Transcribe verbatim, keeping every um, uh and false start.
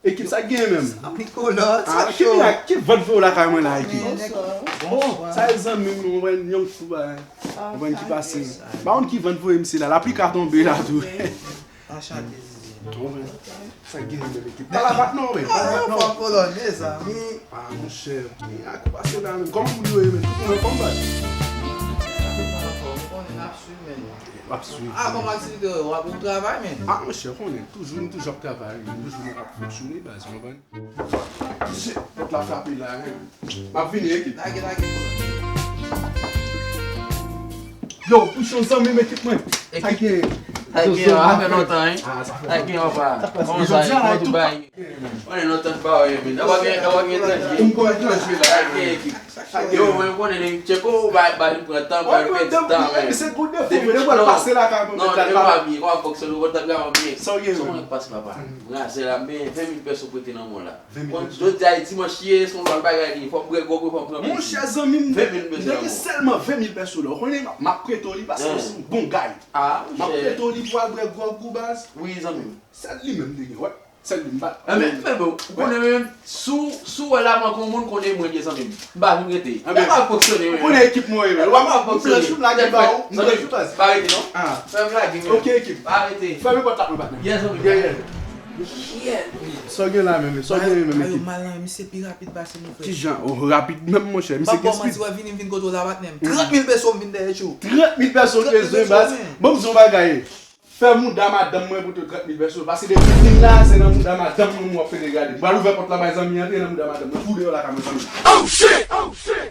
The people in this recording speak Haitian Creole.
Ekip, sa k genyen menm? Sa pikolò, sa cho. Ki vant voye w lakay mwen la, ekip? Bon, sa e zanmi m, mwen, yon fou ba. Mwen ki pase. Pa konn ki vant voye m si la, lapli ka tonbe la tou. Anchante, Zizi. Sa k genyen menm, ekip? Pa lavat non, wi, pa lavat non. Fò kolò, mezanmi. Ah, monchè, a kou pase la menm. Kòman moun yo ye menm? Tout moun anfòm, baz? Anfòm, ou konnen n ap swiv, men. W ap swiv. Ah, kòman aktivite yo? W ap ou travay, men. Ah, monchè, ou konnen, toujou, nou toujou ap travay, nou toujou ap fonksyone, baz, ou konprann? Mesye, pòt la frape la, hein. M ap vini, ekip. Lage, lage. Yo, pou son zanmi m, ekip mwen. Sa gen? Sa gen, a fè lontan, hein? Sa gen, anpa. Kòman sa ye? Kòman tout bagay? Mwen, lontan pa wè, men. Nan pa gen, nan pa gen etranje. M pa etranje la. Sa gen, ekip. Yo, mwen, m konnen, Tcheko, ba, ba, li pran tan, ba, li pèdi tan, men. Se goude fou, men, mwen pase la, ka non, mwen pa byen, kòman fonksyone, kontak la, mwen byen. Sa w ye, sa mwen pase, papa. Mwen, se la, men, ven mil pèso prete nan mwen la. Jodi a, dimanch ye, se yon lòt bagay li. Fò m bwè gwòg, fò m pran plezi. Monchè, zanmi m, m gen sèlman ven mil pèso la. Ou konnen, m ap prete w li paske se yon bon gay. M ap prete w li pou al bwè gwòg ou, baz. Wi, zanmi m. Sèl li menm m te gen, wè. Sèl li m pa. Enben, enben, ou konnen menm, si w, si w wè la manke yon moun, konnen mwen ye, zanmi m. M pa vin rete. Enben, m ap fonksyone, wi. Ou konnen ekip mwen ye, men. W ap fonksyone. M blanch, m lage ba ou, m blanch, baz. Pa rete, non. Fè m lage, men. Ok, ekip. Pa rete. Fèmen pòt la pou nou, patnè. Yes, zanmi m. Yeah, yeah. Sa w gen la menm, sa w gen menm, ekip? Mal nan men, misye pi rapid pase nou, frè. Kijan? Oh, rapid menm, monchè. Misye gen speed. M ap ba w manti, wè, vini m vin kote w la, patnè m. Trant mil peso m vin dèyè tchou. Trant mil peso bezwen, baz. Bon, m di w yon bagay. Fè mouda madanm mwen pou te trant mil peso. Paske depi m vin la, se nan mouda madanm mwen m wè w ap fè degade. M pral ouvè pòt la bay zanmi an, antre nan mouda madanm mwen. Tou deyò la ka mwen zanmi. Oh shit! Oh shit!